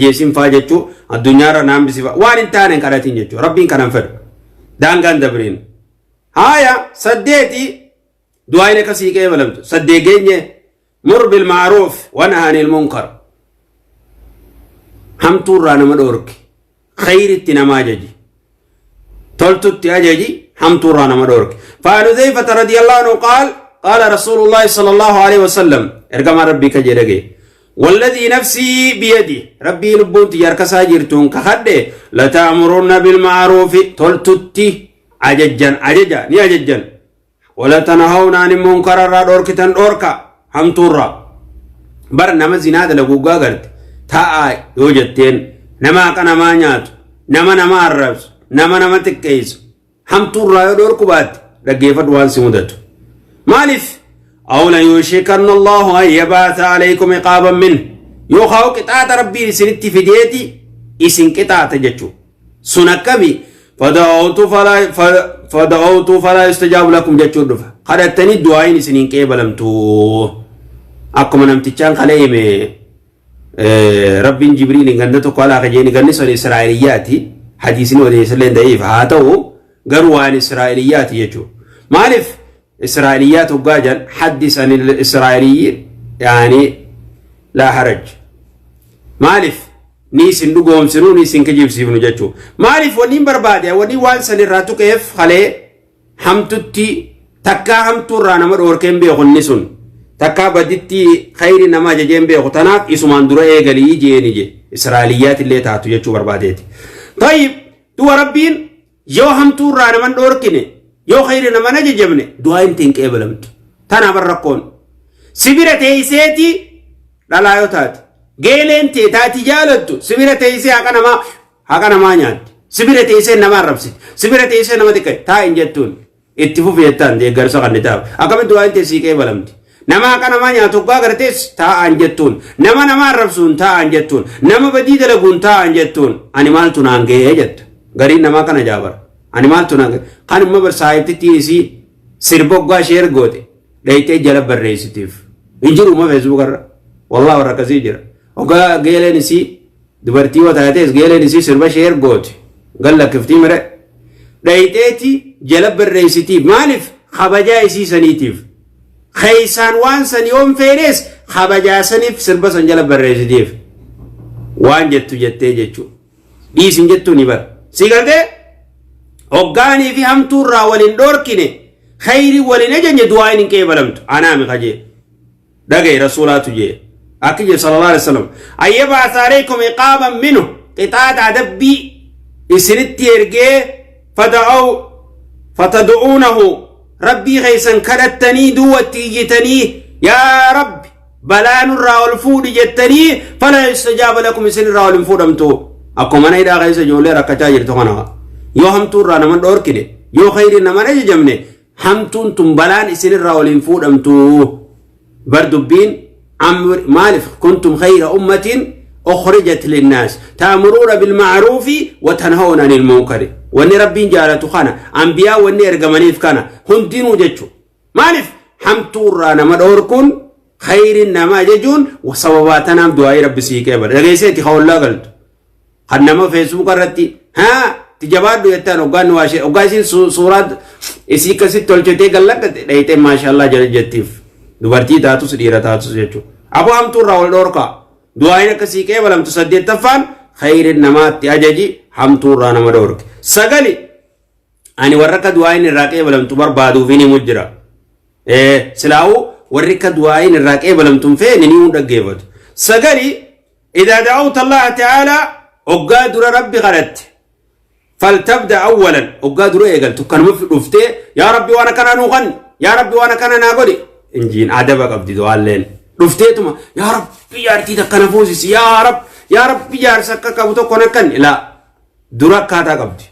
Ajjeesin faa jechuu, addunyaarra na hambisi faa, waan hin taane hin kadhatin jechuu. Rabbiin kanan fedhu. Daangaan dabriin. Haaya, saddeeti, du'aayin akka sii qeebalamtu. Saddeet geenye. Mur bil ma'ruuf wanha anil munkar. Hamtuurraa nama dhoorki. Khayritti nama ajaji. Toltutti ajaji, hamtuurraa nama dhoorki. فعن حذيفة رضي الله عنه قال: قال رسول الله صلى الله عليه وسلم، ergamaa Rabbii ka jedhage: والذي نفسي بيده، Rabbii lubbuun tiyya harka isaa jirtuun kakadhe، لتأمرن بالمعروف، toltutti ajajjan, ajaja ni ajajjan، ولتنهون عن المنكر، irraa dhoorkitan, dhoorka hamtuurraa. Bar nama zinaa dalagu gaa garte taa'aa yoo jetteen, nama haqa namaa nyaatu, nama nama arrabsu, nama nama xiqqeessu, hamtuurraa yoo dhoorku baatte, dhaggeeffadhu waan si mudatu. Maaliif? أو ليوشكن الله أن يبعث عليكم عقابا منه، yookaan qixaaxa Rabbiin isinitti fideeti isin qixaaxa jechuu. Sun akkami? فدعوت فلا يستجاب لكم jechuu dhufa. Kadhattanii du'aayin isiniin qeebalamtu. Akkuma namtichaan kalee hime, Rabbiin Jibriiliin ganda tokko alaa kajeeni, ganni sun Israa'eliyaati. Hadiisni odeessallee da'iif haa ta'u, garuu waan Israa'eliyaati jechuudha. Maaliif Israa'eliyaat hoggaa jedhan? حدث عن الإسرائيليين يعني لا حرج. Maaliif ni isin dhugoomsinuu, ni isin kijibsiifnu jechuudha. Maaliif wanni barbaade, wanni waan san irraa tuqeef, kalee hamtutti takkaa hamtuurraa nama dhoorkeen beeku, inni sun takkaa baditti khayri nama ajajeen beeku. Tanaaf isumaan dura eegalii jeeni je, Israa'eliyaat illee taatu jechuu barbaadeeti. طيب, du'a Rabbiin yoo hamtuurraa naman dhoorkine, yoo khayri naman ajajamne, du'aa hin qeebalamtu. Tanaaf rakkoon sibira teeyseeti dhalaa yoo taate, geeleen tee taati jaalattu sibira teeysee haqa namaa nyaatti, sibira teeysee nama arrabsiti, sibira teeysee nama xiqqe, taa'in jettuun itti fufi jettaan, deeggarsa kan taa'u, akkamitti du'aan tee sii qeebalamti? Nama haqa namaa nyaatu hoggaa gartees taa'an jettuun, nama nama arrabsuun taa'an jettuun, nama badii dalaguun taa'an jettuun, ani maaltu naan ga'ee jetta. Gariin namaa kana jaabara, ani maaltu naan ga'e. Kan immoo bar saayibtittiin isii sirba hoggaa ishee ergoote dhayitee jala barreessitiif hin jiru ma Facebook irra. Wallaa warra akkasii jira. Hoggaa geeleen isii dubartii yoo taates, geeleen isii sirba ishee ergoote gallakkiftii mire dhayiteeti jala barreessitiif. Maaliif? Kabajaa isii saniitiif. Keeysaan waan san yoon feenes, kabajaa saniif sirba san jala barreessitiif. Waan jettu jettee jechuu dhiisin jettuu ni bara si galtee. Hoggaanii fi hamtuurraa waliin dhoorkine, khayrii waliin ajajne, du'aa hin qeebalamtu. Anaami kajee dhagaye, Rasuulaatu jee. Akki jee صلى الله عليه وسلم: أن يبعث عليكم عقابا منه، qixaaxa adabbii isinitti ergee، فدعوا فتدعونه، Rabbii keeysan kadhattanii, duwwatti iyyitanii, yaa Rabbi balaa nurraa ol fuudhi jettanii، فلا يستجاب لكم، isin irraa ol hin fuudhamtu. Akkuma mana hidhaa keessa ijoollee rakkachaa jirtu kana, yoo hamtuurraa naman dhoorkine, yoo khayrii naman ajajamne, hamtuun tun balaan isin irraa ol hin fuudhamtu. Bar dubbiin maaliif? كنتم خير أمة أخرجت للناس تأمرون بالمعروف وتنهون عن المنكر. Wanni Rabbiin jaalatu kana, anbiyaa wanni ergamaniif kana hundinuu jechu. Maaliif? Hamtuurraa nama dhoorkuun, khayriin nama ajajuun sababaa tanaaf du'aa'ii Rabbi sii qeebala. Dhageesseeti hawallaa galtu kan nama Facebook irratti haa ti jabaadhu jettaan, hoggaan waa ishee hoggaa isiin suuraa isii akkasitti tolchetee gallaqqate, dhayitee maashaallah jala jettiif, dubartii taatus dhiira taatus jechuudha. Aboo, hamtuurraa wal dhoorkaa, du'aa'iin akkasii qeebalamtu. Saddeettaffaan, khayriin namaatti ajaji, hamtuurraa nama dhoorke. Sagali, ani warra akka du'aa'iin irraa qeebalamtu barbaaduuf ni himu jira. Silaa'uu warri akka du'aa'iin irraa qeebalamtu hin feene ni hun dhaggeeffatu. Sagali, إذا دعوت الله تعالى، hoggaa dura Rabbi kadhatte، فلتبدأ أولا، hoggaa dura eegaltu kanuma dhuftee yaa Rabbi waan akkanaa nuu kanni, yaa Rabbi waan akkana naa godhi injiin. Adaba qabdi du'aalleen. Dhufteetuma yaa Rabbi jaartii takkana fuusisi, yaa Rabbi, yaa Rabbi jaarsa akka qabu tokko nakkan, laa, dura akkaataa qabdi.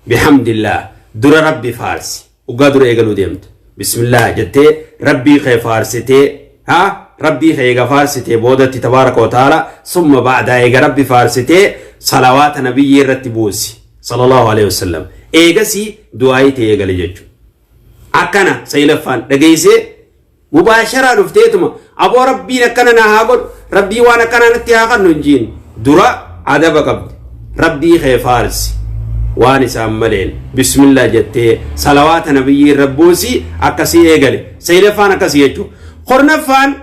بحمد الله, dura Rabbi faarsi. Hoggaa dura eegaluu deemtu, بسم الله jettee Rabbii kee faarsitee, haa Rabbii kee eega faarsitee boodatti, تبارك وتعالى، ثم بعد eega Rabbi faarsitee, salawaata Nabiyyii irratti buusi صلى الله عليه وسلم, eegasii du'aayii ta'e eegale jechuudha. Akkana saylaffaan dhageessee mubaasharaa dhufteetuma aboo Rabbiin akkana na haa godhu, Rabbii waan akkana natti haa kannu hin jiin. Dura adaba qabdi. Rabbii kee faarsi. Waan isaan maleen bismillah jettee salawaata nabiyyii irra buusi, akkasii eegale. Saylaffaan akkasii jechuudha. Kurnaffaan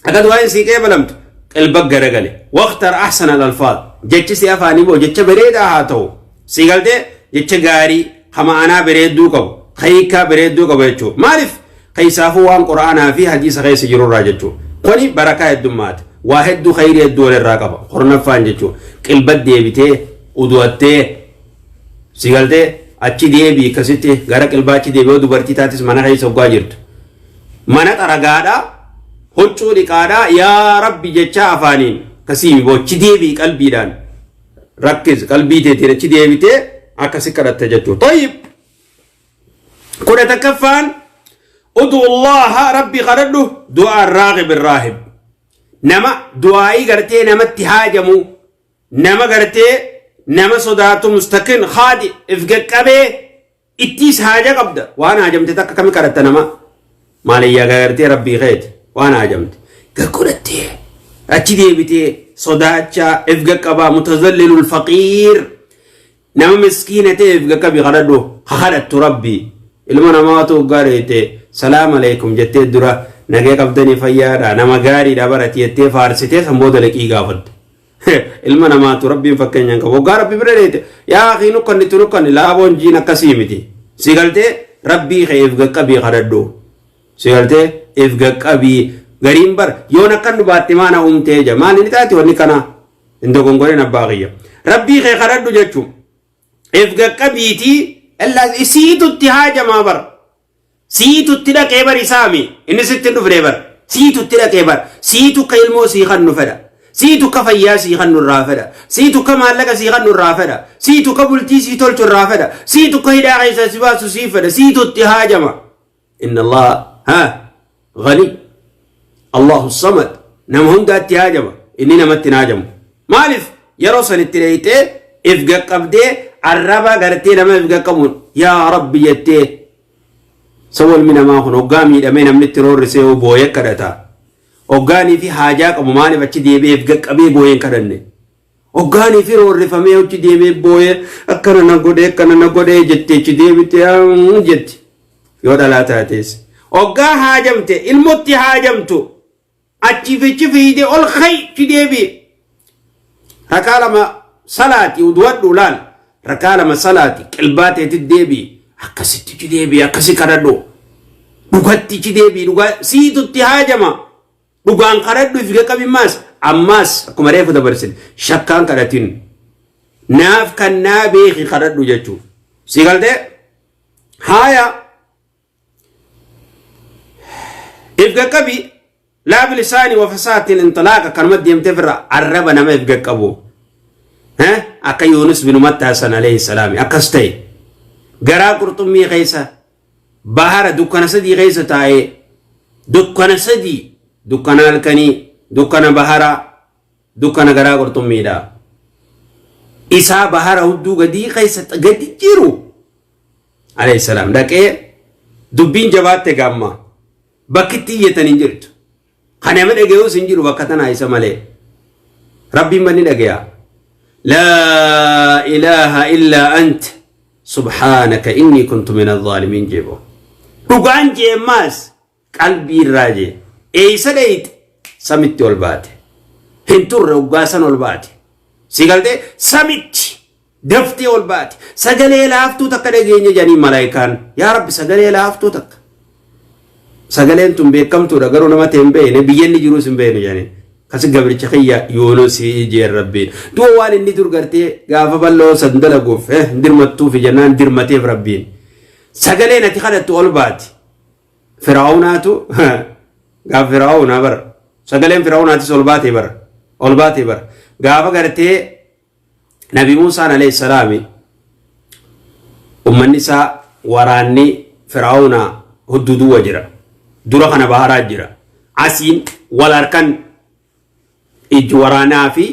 akka du'aan sii qeebalamtu qilba garagale. واختر أحسن الألفاظ. Jechi si afaanii boo jecha bareedaa haa ta'u. Si galtee, jecha gaarii kama anaa bareedduu qabu, hiikaa bareedduu qabu jechuudha. Maaliif? Keessaafuu waan Qura'aanaa fi hadiisa keessa jirurraa jechuudha. Kuni barakaa heddummaata. Waa hedduu, khayrii hedduu walirraa qaba. Kurnaffaan jechuudha. Qilba deebitee udu'attee, si galtee, achi deebii akkasitti gara qilbaa achi deebi'oo, dubartii taatis mana keessa hoggaa jirtu. Mana xaragaadhaa, huccuu dhiqaadhaa, yaa Rabbi jechaa afaaniin akkasii achi deebii, qalbiidhaan rakkis, qalbii teetiin achi deebitee akkasi kadhatte jechuudha. طيب. 11ffaan ادع الله, Rabbi kadhadhu, دعاء الراغب الراهب. Nama du'aa'ii gartee namatti haajamu, nama gartee nama sodaatu, مستكن خاضع, if qaqqabee ittiis haaja qabda. Waan haajamte takka kami kadhatta? Nama maaliyyaa gartee Rabbii keeti waan haajamte gaggodhattee achi deebitee sodaachaa, if qaqqabaa, متذلل الفقير, nama miskiina ta'e if qaqqabi kadhadhu. Ha kadhattu Rabbii. Ilma namaatu gaariite salaam alaikum jettee, dura nagee qabdanii, fayyaadha, nama gaariidha barati jettee faarsitee, san booda liqii gaafatte. Ilma namaatu Rabbiin fakkeenyaan qabu. Waggaa Rabbi bira dheete, yaa akii, nukkannitu nukkanni laaboon jiin akkasii miti. Si galtee, Rabbii kee if qaqqabii kadhadhu. Si galtee, if qaqqabii. Gariin bar yoon akkan nu baatte maana uumtee ja maal inni taati wanni kana hin dogongorin, abbaa kiyya. Rabbii kee kadhadhu jechuun if qaqqabiitii isiitutti haajamaa bara. Siitutti dhaqee bar, isaami inni sitti hin dhufne bar. Siitutti dhaqee bar. Siitu ka ilmoo sii kannu fedha. Siitu ka fayyaa sii kannu irraa fedha. Siitu ka maallaqa sii kannu irraa fedha. Siitu ka bultii sii tolchu irraa fedha. Siitu ka hidhaa keessa si baasu sii fedha. Siitutti haajama. إن الله ها غني الله الصمد. Nama hundaatti haajama, inni namatti hin haajamu. Maaliif? Yeroo sanitti dheeytee if qaqqabdee, arraba gartee nama if qaqqabuun yaa Rabbi jettee. Sawa ilmi namaa kun hoggaa miidhamee namni itti roorrisee booyee kadhata. Hoggaanii fi haajaa qabu maaliif achi deebi'ee if qaqqabee booyeen kadhanne? Hoggaanii fi roorrifamee achi deemee booyee, akkana na godhee, akkana na godhee jettee achi deebitee jetti. Yoo dhalaa taates. Hoggaa haajamte, ilmotti haajamtu, achi fichi fiidee ol kay achi deebi'e. Rakaa lama salaati uduwadhu laal. Rakaa lama salaati, qilbaa teetit deebi'i. Akkasitti achi deebi'i, akkasi kadhadhu. Dhugatti achi deebi'i, dhugaa siitutti haajama. Dhugaan kadhadhu, if qaqqabi. Maas ammaas akkuma reefu dabarsine, shakkaan kadhatin, naaf kan naa beeki kadhadhu jechuudha. Si galtee, haaya, if qaqqabi. لا بلسان وفصاحة الانطلاق. Akkanuma deemtee firra arraba nama if qaqqabu. Akka Yuunus bin Mattaa san عليه السلام akkas ta'e, garaa qurxummii keessa, bahara dukkana sadii keessa taa'ee, dukkana sadii, dukkana halkanii, dukkana baharaa, dukkana garaa qurxummiidha. Isaa bahara hudduu gadii keessa gadi jiru عليه السلام dhaqee dubbiin jabaatte gaamma bakki itti iyyatan hin jirtu. Kan nama dhaga'uus hin jiru bakka tanaa isa malee. Rabbiin manni dhagaya. لا إله إلا أنت سبحانك إني كنت من الظالمين jeebo. Dhugaan jeemmaas qalbii irraa jee. Eeysa dheeyte? Samitti ol baate. Hin turre hoggaasan ol baate. Si galtee, samitti daftee ol baate. Sagalee laaftuu takka dhageenya jedhanii malaayikaan. Yaa Rabbi, sagalee laaftuu takka. Sagaleen tun beekamtuudha, garuu nama ta'e hin beekne, biyya inni jirus hin beekne jedhanii. Kasi gabricha kiyya Yuunus jeen Rabbiin. Du'a waan inni dur gartee gaafa bal'oo san dalaguuf dirmattuufi jennaan dirmateef Rabbiin. Sagaleen ati kadhattu ol baati. Firaa'unaatu gaafa Firaa'unaa bara. Sagaleen Firaa'unaatis ol baatee bara. Ol baatee bara. Gaafa gartee Nabi Muusaan عليه السلام ummanni isaa, waraanni Firaa'unaa hudduu duwwa jira. Dura kana baharaa jira. Asiin wal harkan ijji waraanaa fi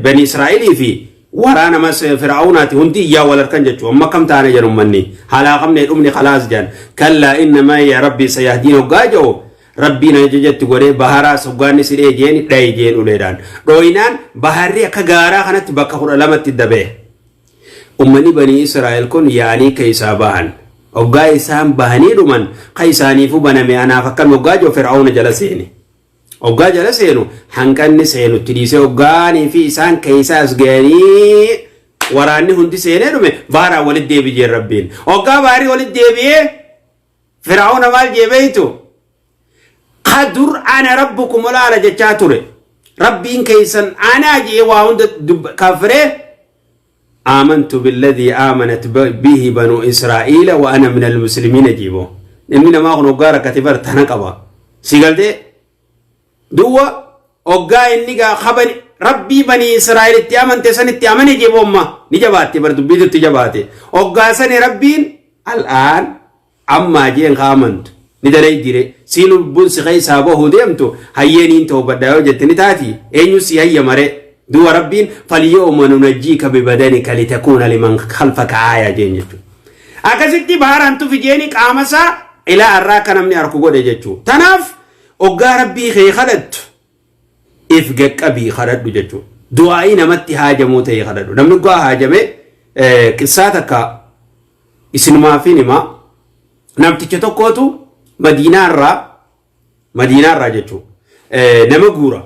Bani Israa'elii fi waraana mas Firaa'unaati hundi iyyaa wal harkan jechuudha. Amma akkam taane jedhu ummanni. Halaakamne, dhumni, خلاص jedhan. كلا إن معي ربي سيهدين hoggaa jedhu. Rabbiin ajajatti godhee baharaas hoggaanni si dhee jeeni dhayi jeen uleedhaan. Dhooynaan baharri akka gaaraa kanatti bakka 12tti dabee. Ummanni Banii Israa'el kun yaa'anii keessaa bahan. Hoggaa isaan bahanii dhuman ka isaaniifuu baname anaaf akkami hoggaa jiru Fir'aawna jala seene. Hoggaa jala seenu hanqanni seenutti dhiisee hoggaanii fi isaan keessaa as ga'anii waraanni hundi seenee dhume baharaan walitti deebi jeen Rabbiin. Hoggaa baharii walitti deebi'ee Fir'aawna maal jee beeytu? Ka dur ana rabbukum olaala jechaa ture. Rabbiin keessan anaa jee waa hunda kafree aamantu billadhii aamanat bihi banu Israa'iila wa ana minal muslimiina jiibo. Ilmi namaa kun hoggaa rakkate bar tana qaba. Si galtee? Duwwa hoggaa inni gaa kabani rabbii banii Israa'el itti amante san itti amane jiibo amma ni jabaatte bar dubbiitu itti jabaate. Hoggaa sani rabbiin al'aan ammaa jeen ka amantu ni dalaydire sii lubbuun si keessaa bahuu deemtu hayyeeniin toobadha yoo jette ni taati eenyu si hayyamare duuba Rabbiin falyawma nunajjiika bibadanika litakuuna liman khalfaka aaya jeen jechuudha. Akkasitti baharaan tufi jeeni qaama isaa ilaa arraa akka namni arku godhe jechuudha. Tanaaf oggaa Rabbii kee kadhattu if gaqqabii kadhadhu jechuudha. Du'aa'ii namatti haajamuu ta'e kadhadhu. Namni oggaa haajame qissaa takka isinumaafin hima. Namticha tokkootu Madiinaarraa jechuudha. Nama guura.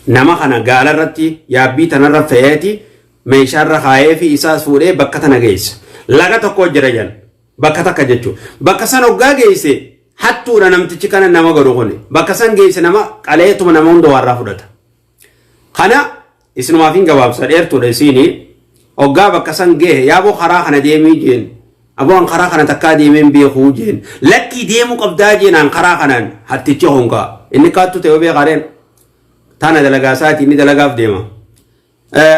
Nama kana gaala irratti yaabbii tanarra fe'eeti meeshaarra kaayee fi isaas fuudhee bakka tana geessa. Laga tokko jira jedhan. Bakka takka jechuudha. Bakka san hoggaa geesse hattuudha namtichi kana nama godhu kuni. Bakka san geesse nama qaleetuma nama hunda waarraa fudhata. Kana isinumaaf hin gabaabsa dheertuudha isiini. Hoggaa bakka san gehe yaaboo karaa kana deemii jeen. Aboo an karaa kana takkaa deemee hin beekuu jeen. Lakkii deemuu qabdaa jeen an karaa kanaan hattichi honkaa. Inni kaattu ta'e beekaareen. Tana dalagaa isaati inni dalagaaf deema.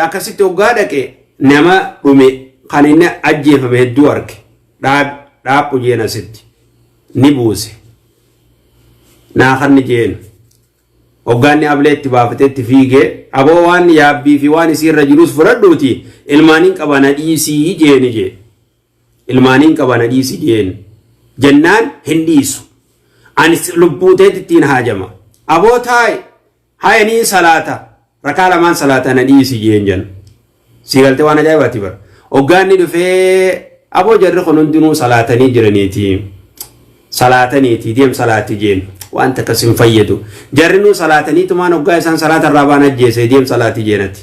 Akkasitti hoggaa dhaqe nama dhume kan inni ajjeefame hedduu arge. Dhaabbu jeen asitti. Ni buuse. Naa kanni jeen. Hoggaanni ablee itti baafatee itti fiige aboo waan yaabbii fi waan isiirra jirus fudhadhuuti ilmaaniin qaba na dhiisii jeeni jee. Ilmaaniin qaba na dhiisi jeen. Jennaan hin dhiisu. Ani lubbuu teetti ittiin haajama. Aboo taa'i haya niin salaata rakaa lamaan salaata na dhiisi jeen jan. Sii galtee waan ajaa'ibaati bara. Hoggaanni dhufee aboo jarri kun hundinuu salaatanii jiraniiti. Salaataniiti deem salaati jeen waan takka sin fayyadu. Jarri nuu salaataniitumaan hoggaa isaan salaata irraa baan ajjeese deem salaati jeenati.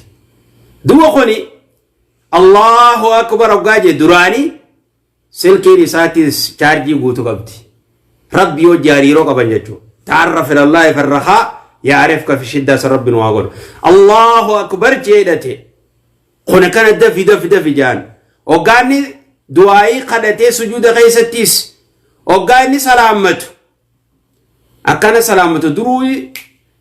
Du'a kuni Allahu akbar hoggaa jee duraanii Silkiin isaattis chaarjii guutu qabdi. Rabbii wajji hariiroo qaban jechuudha. Ta'arraf ilallaahi fi rahaa ya'rifka fi shiddaa san rabbi nu haa godhu. Allahu akbar jeedhate. Kun akkana dafi dafi dafi jaan. Hoggaanni du'aayii kadhatee sujuuda keessattis hoggaa inni salaammatu akkana salaammatu duruu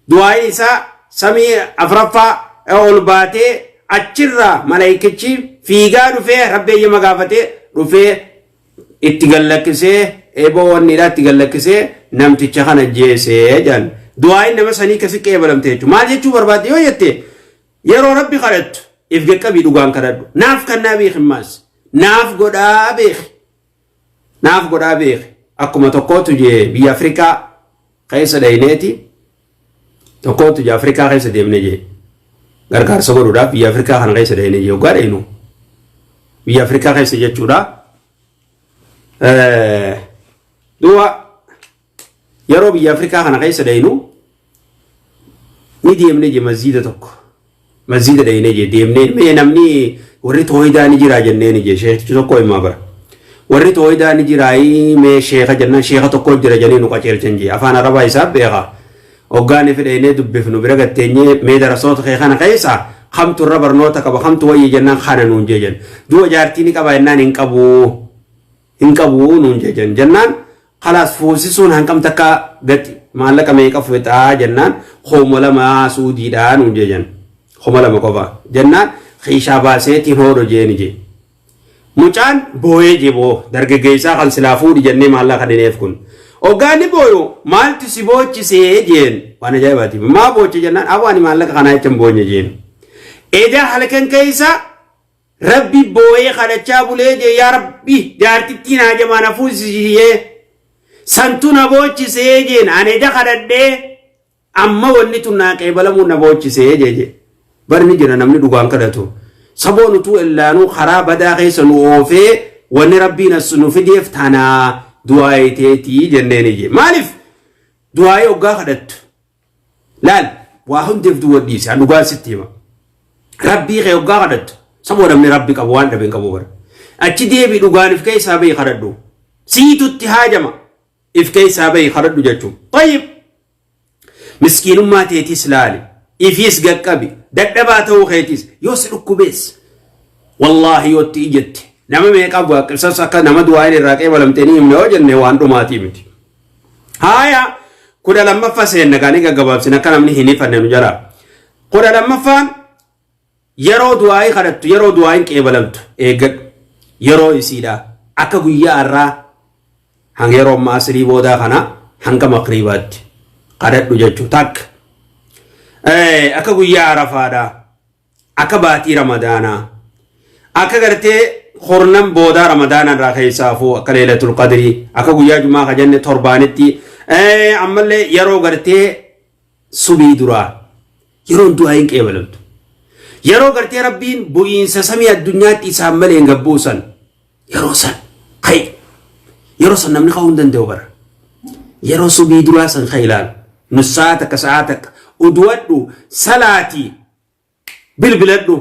du'aayiin isaa samii afraffaa ol baatee achirraa malaayikichi fiigaa dhufee rabbi eeyyama gaafatee dhufee itti gallakkisee eeboo wanniidhaa itti gallakkisee namticha kana jeesee jedhan. Du'aayiin nama sanii kasi qeebalamte jechuudha. Maal jechuu barbaadde yoo jette yeroo rabbi kadhattu if gaqqabii dhugaan kadhadhu. Naaf kannaa beeki maas. Naaf godhaa beeki. Naaf godhaa beeki. Akkuma tokkootu jee biyya Afrikaa keessa dhayneeti tokkootu jee Afrikaa keessa deemne jee gargaarsa godhuudhaaf biyya Afrikaa kana keessa dhayne jee hoggaa dhaynu biyya Afrikaa keessa jechuudha. Duuba yeroo biyya Afrikaa kana keessa dhaynu ni deemne jee masjiida tokko masjiida dhayne jee deemnee mee namni warri tooyidaa ni jiraa jenneeni jee sheekichi tokko himaa bara warri tooyidaa ni jiraayii mee sheeka jennaan sheeka tokko jira jedhanii nu qaceelchan jee afaan arabaa isaa beeka hoggaan ifi dhaynee dubbifnu bira gatteenyee mee darasoota kee kana keessa kamtu irra barnoota qaba kamtu wayya jennaan kana nuun jee jenna du'a jaartii ni qaba jennaan hin qabu hin qabu nuun jejan jennaan kalaas fuusisuun hanqam takka gati maallaqa meeqa fixaa jennaan 2000 suudiidhaa nuun jejan 2000 qofa jennaan kiishaa baaseetiin hoodho jeeni jee mucaan booyee jee boo dargaggeessaa kan silaa fuudhi jennee maallaqa dhineef kun hoggaanni booyu maaltu si boochisee jeen waan ajaa'ibaati maa booche jennaan aboo ani maallaqa kanaa jecha hin boonye jeen edaa halkan keessa Rabbi booyee kadhachaa bulee jee yaa Rabbi jaartittiin haajamaa na fuusisi jee. Santu na boochisee jeen ani eda kadhadhee amma wanni tun naa qeebalamuun na boochisee jee. Barni jira namni dhugaan kadhatu. Saboon utuu illaanuu karaa badaa keessa nu oofee wanni Rabbiin as nu fideef tanaa du'aayii teetii jenneeni jee. Maaliif du'aayii hoggaa kadhattu? Laal, waa hundeef duwwa dhiisi, an dhugaan sitti hima. Rabbii kee hoggaa kadhattu, saboo namni Rabbi qabu waan dhabe hin qabu bara. Achi deebi dhugaan if keessaa bahi kadhadhu. Siitu itti haajama. If keessaa bahi kadhadhu jechuun. Tayyib. Miskiinummaa teetis laali. Ifiis gaqqabi. Dadhabaa ta'uu keetis. Yoo si dhukkubees. Wallaahi yoo itti ijjette. Nama meeqaaf waaqibsas akka nama du'aayin irraa qeebalamtee ni himne yoo jenne waan dhumaatii miti. Haaya, 12ffaa seenna gaanii gaggabaabsin akka namni hin hifanne nu jalaa. 12ffaan yeroo du'aayii kadhattu, yeroo du'aayiin qeebalamtu eeggadhu. Yeroo isiidha akka guyyaa har'aa hanga yeroo ammaa asirii boodaa kana hanga makriibaatti kadhadhu jechuu takka. Akka guyyaa Arafaadha, akka baatii Ramadaanaa, akka gartee kurnan boodaa Ramadaana irraa keessaafuu akka Leelatul Qadrii, akka guyyaa Jumaa ka jenne torbaanitti, ammallee yeroo gartee subii duraa yeroon du'aa hin qeebalamtu. Yeroo gartee Rabbiin bu'iinsa samii addunyaatti isaan malee hin gabbuusan yeroo san ka'i. Yeroo san namni ka'uu hin danda'u bara. Yeroo subii duraa san ka'i ilaala. Nus sa'a takka, sa'a takka uduwadhu, salaatii bilbiladhu.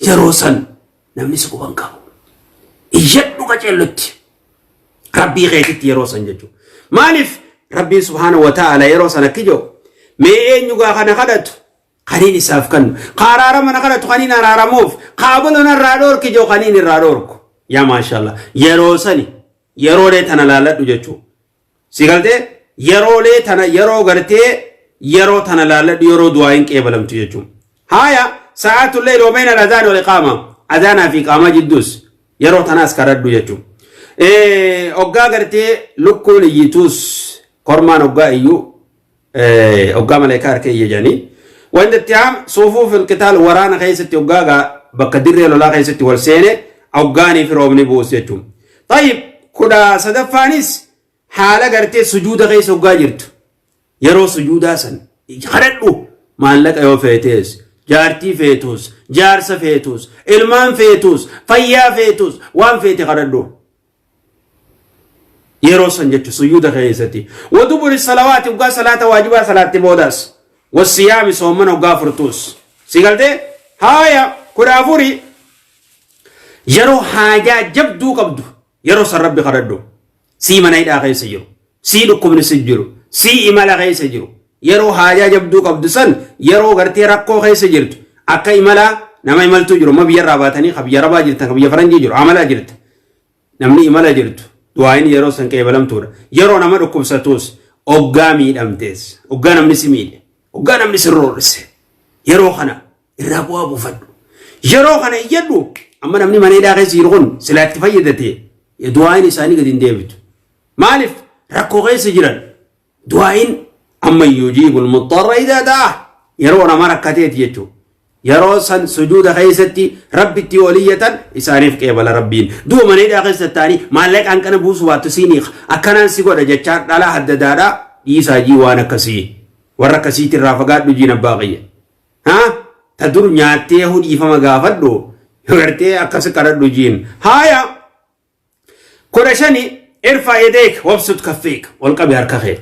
Yeroo san namni si quban qabu. Iyyadhu qaceellotti. Rabbii keetitti yeroo san jechuudha. Maaliif Rabbiin subhaanahu wa ta'ala yeroo san akki jiru mee eenyu gaa kana kadhatu kaniin isaaf kennu, ka araarama na kadhatu kaniin araaramuuf, ka abaloo narraa dhoorki jiru kaniin irraa dhoorku. Yaa maashaallah, yeroo sani yeroolee tana laalladhu jechuudha. Si galtee? Yeroolee tana, yeroo gartee yeroo tana laalladhu, yeroo du'aayin qeebalamtu jechuudha. Haaya, sa'aatul leyl wa bayna al-adhaan wal iqaama, adhaanaa fi iqaamaa jidduus yeroo tanaas kadhadhu jechuudha. Hoggaa gartee lukkuun iyyituus, kormaan hoggaa iyyuu, hoggaa maleekaa harka iyya jedhanii. Wanta itti aam suufuu filqitaal, waraana keessatti hoggaa gaa bakka dirree lolaa keessatti wal seene hoggaanii fi roobni bu'us jechuudha. Tayyib, 13ffaanis haala gartee sujuuda keessa hoggaa jirtu, yeroo sujuudaa san kadhadhu. Maallaqa yoo feetees, jaartii feetus, jaarsa feetus, ilmaan feetus, fayyaa feetus, waan feete kadhadhu. Yeroo san jechu sujuuda keessatti. Waduburi salawaati, hoggaa salaata waajibaa salaatte boodaas. Wasiyaami, soomana hoggaa furtuus. Si galtee? Haaya, 14 yeroo haajaa jabduu qabdu yeroo san Rabbi kadhadhu. Sii mana hidhaa keessa jiru, sii dhukkubni si jiru, sii imala keessa jiru. Yeroo haajaa jabduu qabdu san, yeroo gartee rakkoo keessa jirtu, akka imalaa nama imaltuu jiru, amma biyyarraa baatanii ka biyya arabaa jirtan, ka biyya faranjii jiru, amalaa jirta. Namni imala jirtu du'aayin yeroo san qeebalamtuudha. Yeroo nama dhukkubsatuus, oggaa miidhamtees, oggaa namni si miidhe, oggaa namni si roorrise, yeroo kana irraa bu'aa buufadhu. Yeroo kana iyyadhu. Amma namni mana hidhaa keessa jiru kun silaa itti fayyadate du'aayin isaanii gadi hin deebitu. Maaliif rakkoo keessa jiran du'aayin amma yujiibul muxxarra idaa da'a, yeroo nama rakkateeti jechuudha. Yeroo san sujuuda keessatti Rabbitti ol iyyatan isaaniif qeebala Rabbiin. Du'a mana hidhaa keessa ta'anii maallaqaan kana buusu baattu siiniif akkanaan si godha jechaa dhalaa haddadaadhaa dhiisaa jii waan akkasii. Warra akkasiitti irraa fagaadhu jiin abbaa kiyya. Haa, ta dur nyaattee hudhiifama gaafadhu gartee akkas kadhadhu jiin. Haaya, 15 irfaa yadeek wabsut kaffeek, ol qabi harka kee.